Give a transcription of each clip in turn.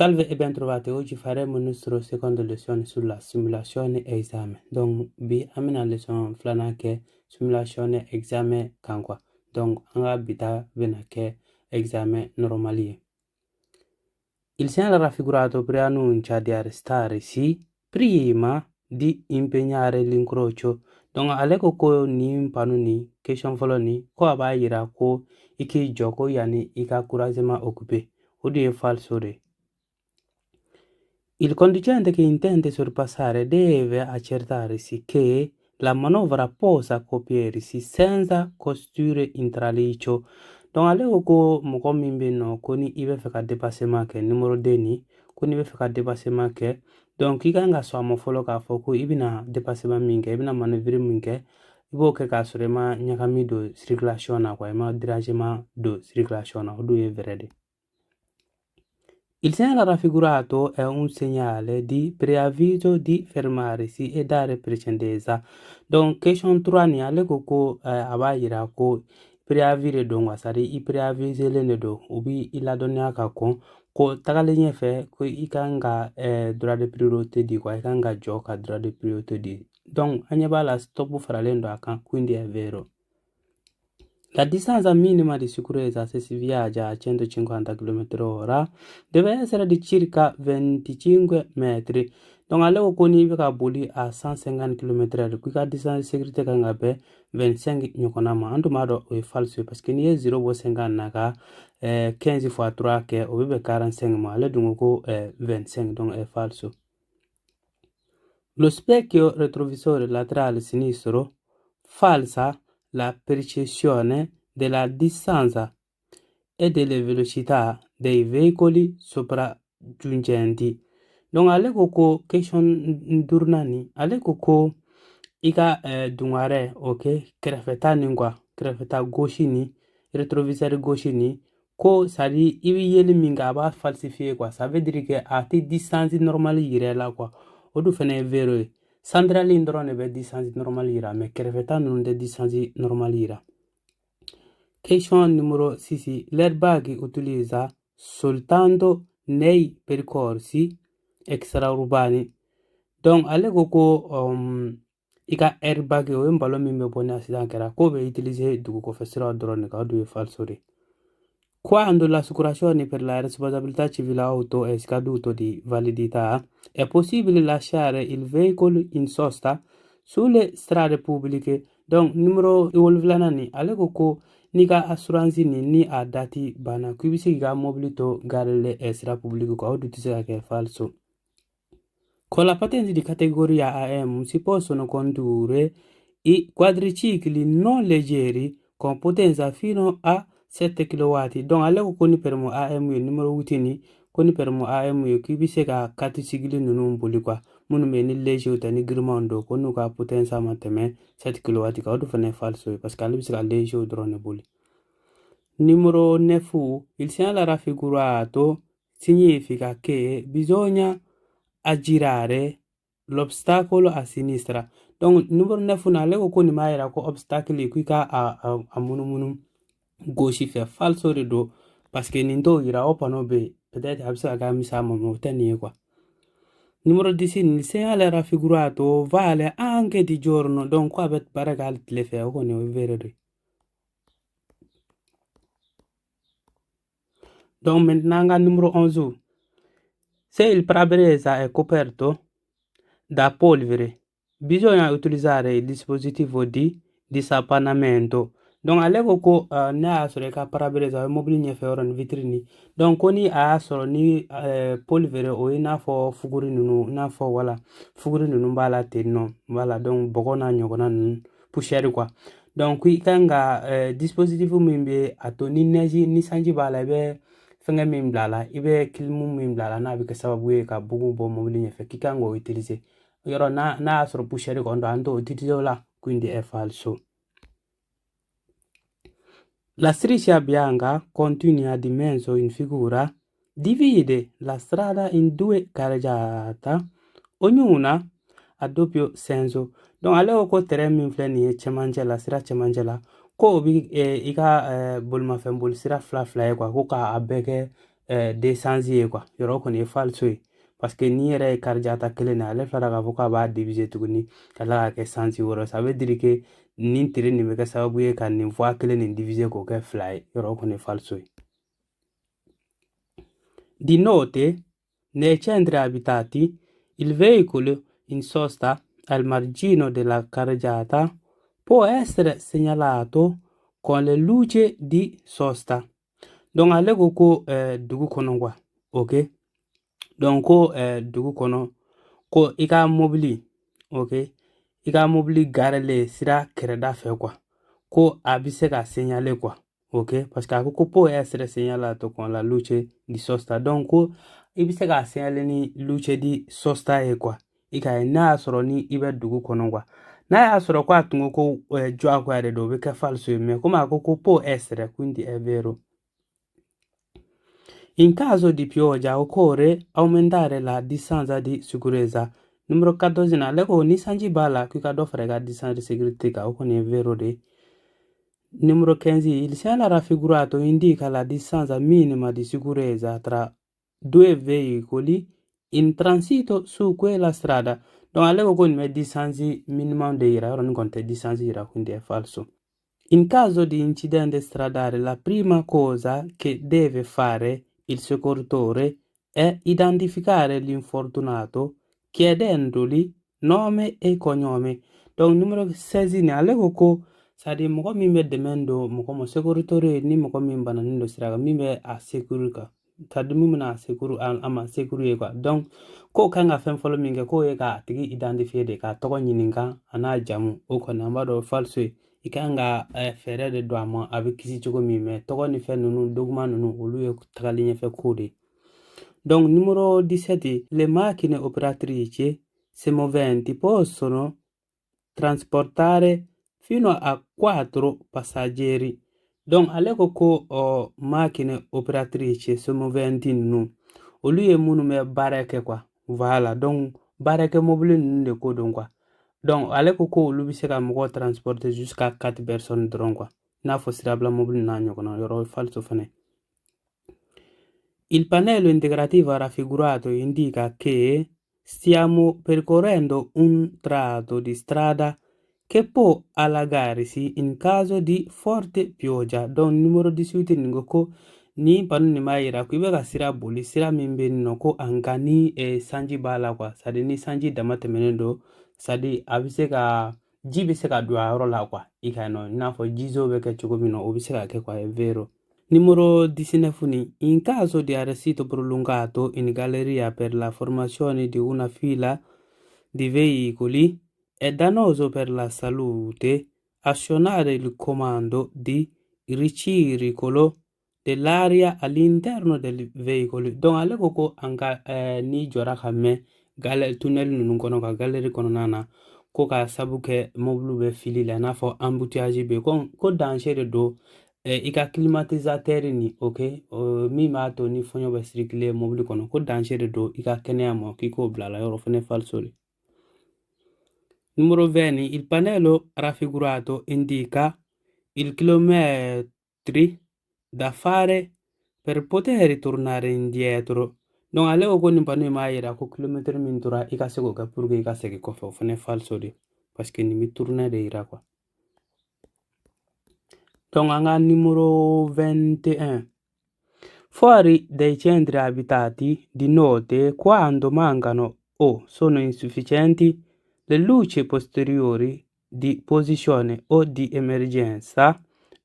Salve e bentrovati, oggi faremo il nostro secondo lezione sulla simulazione esame. Donc, bi an bɛna leçon filanan kɛ simulation examen kan quoi. Donc, an ka bi ta bɛna kɛ examen normal ye. Il segnale raffigurato preannuncia di arrestarsi prima di impegnare l'incrocio. Donc, ale ko ko nin panneau nin question fɔlɔ nin ko a b'a yira ko i k'i jɔ ko yanni i ka croisement occupé. O de ye falso de ye. Il conducente che intende sorpassare deve accertarsi che la manovra possa compiersi senza costituire intralcio. Donc ale ko ko mɔgɔ min bɛ yen nɔ ko ni i bɛ fɛ ka dépassement kɛ, numéro 2 nin, ko n'i bɛ fɛ ka dépassement kɛ, donc i kan ka sɔn a ma fɔlɔ k'a fɔ ko i bɛna dépassement min kɛ, i bɛna manœuvre min kɛ, i b'o kɛ k'a sɔrɔ i ma ɲagami don circulation na quoi, i ma dérangement don circulation na. O dun ye vrai de. Il segnale raffigurato è un segnale di preavviso di fermarsi e dare precedenza. Donc, question 3 nin, ale ko ko a b'a yira ko préavis de don quoi, c'est à dire i préaviselen de don, u b'i ladɔnniya ka kɔn ko tagalen ɲɛfɛ ko i kan ka droit de priorité di quoi, i kan ka jɔ ka droit de priorité di. Donc, an ɲɛ b'a la, stop faralen don a kan, quindi è vero. La distanza minima di sicurezza se si viaggia a 150 km/h deve essere di circa 25 metri. Donc ale ko ko n'i bɛ ka boli a 150 km/h, ko i ka distance de sécurité kan ka bɛn 25 ɲɔgɔnna ma. An dun b'a dɔn o ye falso ye, parce que n'i ye 0 bɔ 50 na ka 15 fois 3 kɛ, o bɛ bɛn 45 ma. Ale dun ko ko 25, donc è falso. Lo specchio retrovisore laterale sinistro falsa la percezione della distanza e delle velocità dei veicoli sopraggiungenti. Donc ale ko ko question duurunan nin, ale ko ko i ka dungare, ok, kɛrɛfɛta nin quoi, kɛrɛfɛta gauche ni rétroviseur gauche nin, ko c'est à dire i bɛ yeli min kɛ, a b'a falsifier quoi. Ça veut dire que a tɛ distance normale yira la quoi. O dun fɛnɛ ye vero ye. Centrale in dɔrɔn de bɛ distance normale yira, mais kɛrɛfɛta ninnu tɛ distance normale yira. Question numero 6. L'airbag utilizza soltanto nei percorsi extraurbani. Donc ale ko ko i ka airbag, o ye ballon min bɛ bɔ ni accident kɛra, k'o bɛ utiliser dugu kɔfɛ siraw dɔrɔn de kan. O dun ye falso de. Quando l'assicurazione per la responsabilità civile auto è scaduto di validità, è possibile lasciare il veicolo in sosta sulle strade pubbliche. Donc numéro wolonfilanan nin, ale ko ko n'i ka assurance nin ni a date banna, k'i bɛ se k'i ka mobili to gare sira publique kan. O dun tɛ se ka kɛ, falso. Con la patente di categoria AM si possono condurre i quadricicli non leggeri con potenza fino a 7 kW. Donc ale ko ko ni permis AM ye, numéro 8 nin, ko ni permis AM ye, k'i bɛ se ka quadricycle ninnu boli quoi, minnu bɛ ni léger tɛ, ni girimanw don, ko n'u ka potenza ma tɛmɛ 7 kW kan. O dun fana ye falso ye, parce que ale bɛ se ka léger dɔrɔn de boli. Numero 9. Il segnale raffigurato significa che bisogna aggirare l'obstacolo a sinistra. Donc numéro 9 na, ale ko ko nin b'a yira ko obstacle, k'i ka a munumunu gauche fɛ. Falso de don, parce que nin t'o yira. O panneau bɛ yen, peut-être a bɛ se ka kɛ an mis'a ma, mais o tɛ nin ye quoi. Numero 10. Il segnale raffigurato vale anche di giorno. Donc ko a bɛ baara kɛ hali tile fɛ. O kɔni o ye vero de. Donc maintenant an ka numéro 11. Se il parabrezza è coperto da polvere, bisogna utilizzare il dispositivo di disappannamento. Donc ale ko ko ne y'a sɔrɔ i ka parabrezza, o ye mobili ɲɛfɛ yɔrɔ ni vitre ni, donc ko ni a y'a sɔrɔ ni polvere, o ye i n'a fɔ fuguri ninnu, i n'a fɔ wala fuguri ninnu b'a la ten nɔ, voilà, donc bɔgɔ n'a ɲɔgɔnna ninnu, poussière quoi. Donc i kan ka dispositif min bɛ a to ni neige ni sanji b'a la, i bɛ fɛngɛ min bila a la, i bɛ clim min bila a la, n'a bɛ kɛ sababu ye ka bugun bɔ mobili ɲɛfɛ, k'i kan k'o utiliser yɔrɔ n'a y'a sɔrɔ poussière kɔni don, an t'o utiliser o la, quindi è falso. La striscia bianca continua di mezzo in figura divide la strada in due carreggiate, ognuna a doppio senso. Donc ale ko ko tɛrɛn min filɛ nin ye cɛmancɛ la, sira cɛmancɛ la, ko o bi i ka bolimafɛn boli sira fila fila ye quoi, ko k'a bɛɛ kɛ Deux sens ye quoi. Yɔrɔ kɔni ye falso ye, parce que ni yɛrɛ ye carreggiata kelen na, ale filala k'a fɔ k'a b'a diviser tuguni ka tila k'a kɛ sens wɔɔrɔ. Ça veut dire que nin trait nin bɛ kɛ sababu ye ka nin voie kelen nin diviser k'o kɛ fila ye. Yɔrɔ kɔni ye falso ye. Di notte, nei centri abitati, il veicolo in sosta al margine della carreggiata può essere segnalato con le luci di sosta. Donc ale ko ko dugu kɔnɔ quoi, ok. Donc ko dugu kɔnɔ, ko i ka mobili, ok, i ka mobili garelen sira kɛrɛda fɛ quoi, ko a bɛ se ka signaler quoi, ok, parce que a ko ko può essere segnalato con la luce di sosta. Donc ko i bɛ se k'a signaler ni luce di sosta ye quoi, i ka ye n'a y'a sɔrɔ ni i bɛ dugu kɔnɔ quoi. N'a y'a sɔrɔ ko a tun ko ko diyagoya de don, o bɛ kɛ falso ye, mais komi a ko ko può essere, quindi è vero. In caso di pioggia occorre aumentare la distanza di sicurezza. Numero 14 na, ale ko ni sanji b'a la, k'i ka dɔ fara i ka distance de sécurité kan, o kɔni ye vero de. Numero 15, il segnale raffigurato indica la distanza minima di sicurezza tra due veicoli in transito su quella strada. Donc ale ko ko nin bɛ distance minimum de yira, yɔrɔ nin kɔni tɛ distance yira, quindi è falso. In caso di incidente stradale, la prima cosa che deve fare il soccorritore è identificare l'infortunato chiedendogli nome e cognome. Donc numéro 16 nin, ale ko ko c'est à dire mɔgɔ min bɛ dɛmɛ don mɔgɔ ma, soccorritore, ni mɔgɔ min bananen don sira kan, min bɛ a secours kan, c'est à dire min bɛna a secours a ma secours ye quoi. Donc k'o kan ka fɛn fɔlɔ min kɛ, k'o ye k'a tigi identifier de, k'a tɔgɔ ɲininka a n'a jamu. O kɔni an b'a dɔn falso ye. I kan ka fɛɛrɛ de don a ma a bɛ kisi cogo min, mais tɔgɔ ni fɛn ninnu, document ninnu, olu ye tagali ɲɛfɛ ko de. Donc numero 17, le macchine operatrici semoventi possono trasportare fino a 4 passeggeri. Donc ale ko ko macchine operatrici semoventi ninnu, olu ye minnu bɛ baara kɛ quoi, voilà. Donc baarakɛ mobili ninnu de ko don quoi. Donc ale ko ko olu bɛ se ka mɔgɔ transporter jusqu'à 4 personnes dɔrɔn quoi, i n'a fɔ sirabila mobili n'a ɲɔgɔnna. Yɔrɔ falso fɛnɛ. Il pannello integrativo raffigurato indica che stiamo percorrendo un tratto di strada che può allagarsi in caso di forte pioggia. Donc numéro 18 nin ko ko ni panneau nin b'a yira ko i bɛ ka sira boli, sira min bɛ yen nɔ, ko a nka ni sanji b'a la quoi, c'est à dire ni sanji dama tɛmɛnen don, c'est à dire a bɛ se ka ji bɛ se ka don a yɔrɔ la quoi, i ka nɔ i n'a fɔ jizo bɛ kɛ cogo min na, o bɛ se ka kɛ quoi, è vero. Numero 19 ni, in caso di arresto prolungato in galleria per la formazione di una fila di veicoli è dannoso per la salute azionare il comando di ricircolo dell'aria all'interno del veicolo. Donc ale ko ko an ka n'i jɔra ka mɛn galerie tunnel ninnu kɔnɔ ka galerie kɔnɔna na, ko ka sabu kɛ mobiliw bɛ fili la, i n'a fɔ embouteillage bɛ yen, ko danger de don i ka climatiseur nin, ok, min b'a to ni fɔɲɔ bɛ circuler mobili kɔnɔ, ko danger de don i ka kɛnɛya ma, k'i k'o bila la. Yɔrɔ fɛnɛ falso de. Numero 20, il pannello raffigurato indica il chilometri da fare per poter tornare indietro. Donc ale ko ko nin panneau in b'a yira ko kilomɛtiri min tora i ka se k'o kɛ pour que i ka segin kɔfɛ. O fɛnɛ falso de, parce que nin bɛ tourner de yira quoi. Donc an ka numéro 21. Fuori dai centri abitati di notte, quando mancano o sono insufficienti le luci posteriori di posizione o di emergenza,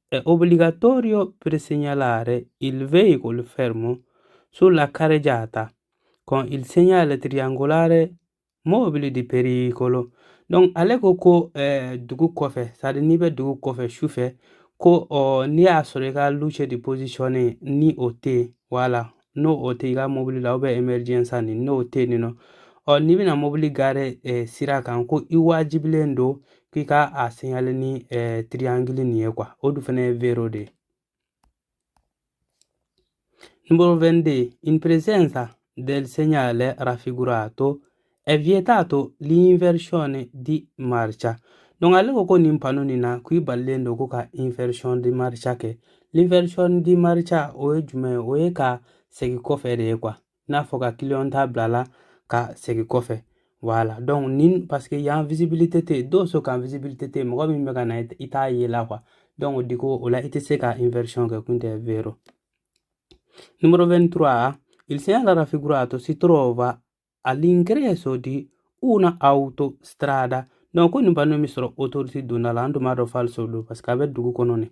è obbligatorio presegnalare il veicolo fermo sulla carreggiata con il segnale triangolare mobile di pericolo. Donc ale ko ko dugu kɔfɛ, c'est à dire n'i bɛ dugu kɔfɛ su fɛ, ko n'i y'a sɔrɔ i ka luce di posizione ni o tɛ yen, voilà, n'o o tɛ i ka mobili la ou bien emergenza ni n'o tɛ yen nɔ, ɔ n'i bɛna mobili garer sira kan, ko i wajibilen don k'i ka a signaler ni triangle nin ye quoi. O dun fɛnɛ ye vero de ye. Numero 22. In presenza del segnale raffigurato è vietato l'inversione di marcia. Donc ale ko ko nin panneau nin na, k'i balilen don ko ka inversion di marcia kɛ. L'inversion di marcia, o ye jumɛn ye? O ye ka segin kɔfɛ de ye quoi, i n'a fɔ ka client ta bila la ka segin kɔfɛ. Voilà, donc nin parce que yan visibilité tɛ yen, dɔw so kan visibilité tɛ yen, mɔgɔ min bɛ ka na i t'a ye la quoi. Donc di ko o la i tɛ se ka inversion kɛ, quindi è vero. Numero 23, il segnale raffigurato si trova all'ingresso di una autostrada. Donc ko nin panneau bɛ sɔrɔ autoroute donda la, an dun b'a dɔn falso don parce que a bɛ dugu kɔnɔ ne.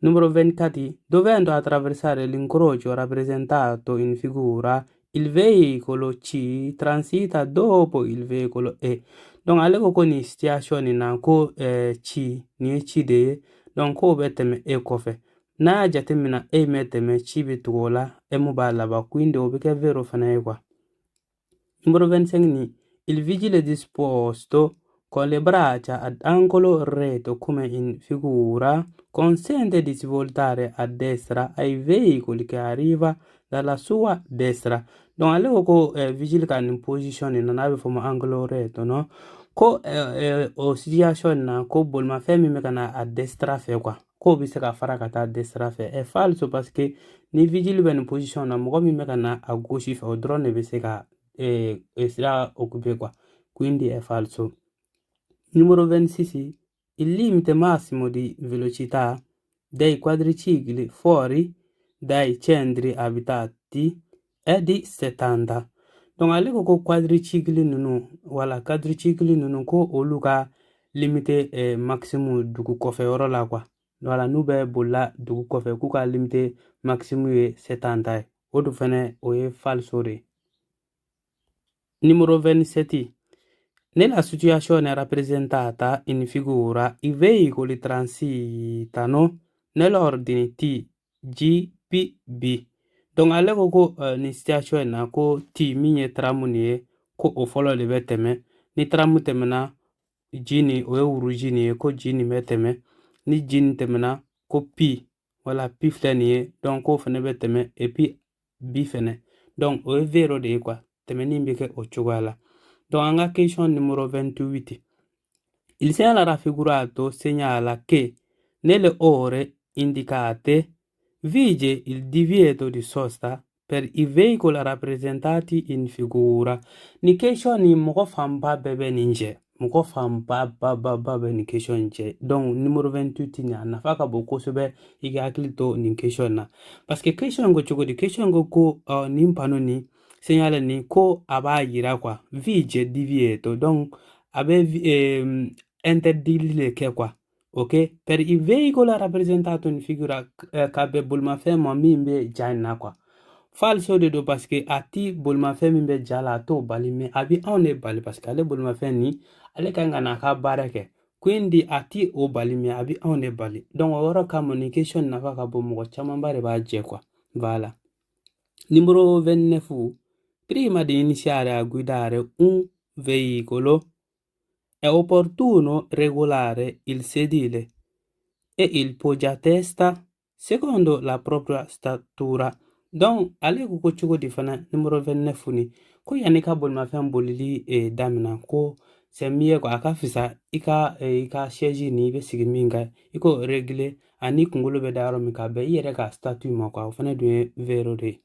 Numero 24, dovendo attraversare l'incrocio rappresentato in figura, il veicolo C transita dopo il veicolo E. Donc ale ko ko nin situation nin na ko C nin ye C de ye, donc k'o bɛ tɛmɛ E kɔfɛ. N'a y'a jateminɛ E mɛ tɛmɛ, C bɛ tugu o la, M b'a laban, quindi o bɛ kɛ vero fana ye quoi. Numero 25 nin, il vigile disposto con le braccia ad angolo retto come in figura consente di svoltare a destra ai veicoli che arriva dalla sua destra. Donc ale ko ko vigile ka nin position nin na, n'a bɛ fɔ o ma angolo retto, no? Ko o situation na ko bolimafɛn min bɛ ka na a destra fɛ quoi, k'o bɛ se ka fara ka taa destra fɛ. È falso parce que ni vigile bɛ nin position na, mɔgɔ min bɛ ka na a gauche fɛ, o dɔrɔn de bɛ se ka sira occuper quoi, quindi è falso. Numero 26, il limite massimo di velocità dei quadricicli fuori dai centri abitati è di 70. Donc ale ko ko quadricicli ninnu, wala quadricicli ninnu, ko olu ka limite maximum dugu kɔfɛ yɔrɔ la quoi. Wala n'u bɛ bolila dugu kɔfɛ, k'u ka limite maximum ye 70 ye. O dun fɛnɛ o ye falso de ye. Numero 27. Nella situazione rappresentata in figura, i veicoli transitano nell'ordine T, G, P, B. Donc ale ko ko nin situation in na ko T min ye tram nin ye, ko o fɔlɔ de bɛ tɛmɛ. Ni tram tɛmɛna, G nin o ye rouge nin ye, ko G nin bɛ tɛmɛ. Ni G nin tɛmɛna, ko P, wala P filɛ nin ye, donc k'o fɛnɛ bɛ tɛmɛ, et puis B fɛnɛ. Donc o ye vero de ye quoi, tɛmɛni bɛ kɛ o cogoya la. Donc an ka question numéro 28. Il segnale raffigurato segnala che nelle ore indicate vige il divieto di sosta per i veicoli rappresentati in figura. Ni question ni mɔgɔ fanba bɛɛ bɛ nin jɛ. Mɔgɔ fanba ba ba ba bɛ nin question in jɛ. Donc numéro 28 nin a nafa ka bon kosɛbɛ, i ka hakili to nin question na. Parce que question in ko cogo di? Question ko ko nin panneau nin segnale nin ko a b'a yira quoi, vige divieto. Donc a bɛ interdit le kɛ quoi. Ok, per i veicoli rappresentato in figura, ka bɛn bolimafɛn ma min bɛ ja in na quoi. Falso de don parce que a ti bolimafɛn min bɛ ja la, a t'o bali, mais a bɛ anw de bali parce que ale bolimafɛn nin ale kan ka n'a ka baara kɛ, quindi a ti o bali, mais a bɛ anw de bali. Donc o yɔrɔ kama nin question nafa ka bon, mɔgɔ camanba de b'a jɛ quoi. Voilà. Numero 29. Prima di iniziare a guidare un veicolo è opportuno regolare il sedile e il poggiatesta secondo la propria statura. Donc ale ko ko cogo di fana, numéro 29 ni ko yanni ka bolimafɛn bolili daminɛ, ko c'est mieux quoi, a ka fisa i ka siège ni i bɛ sigi min kan, i k'o régler ani kunkolo bɛ da yɔrɔ min ka bɛn i yɛrɛ ka stature ma quoi. O fana dun ye vero de ye.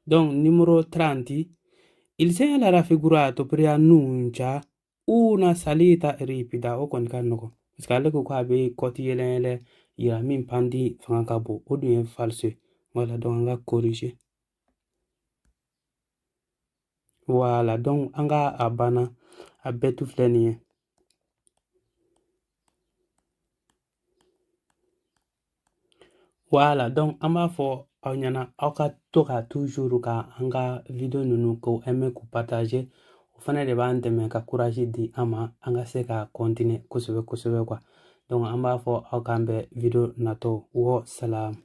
Donc numero 30, il segnale raffigurato preannuncia una salita ripida. O kɔni ka nɔgɔn parce que ale ko k'a bɛ côte yɛlɛ yɛlɛ yira min pente fanga ka bon, o dun ye falso ye. Voilà, donc an ka corriger. Voilà, donc an ka a banna, a bɛɛ tu filɛ nin ye. Voilà, donc an b'a fɔ aw ɲɛna aw ka to ka toujours ka an ka vidéo ninnu k'o aimer, k'u partager. O fana de b'an dɛmɛ ka courage di an ma an ka se ka continuer kosɛbɛ kosɛbɛ quoi. Donc an b'a fɔ aw k'an bɛn vidéo natɔ. Wa salam.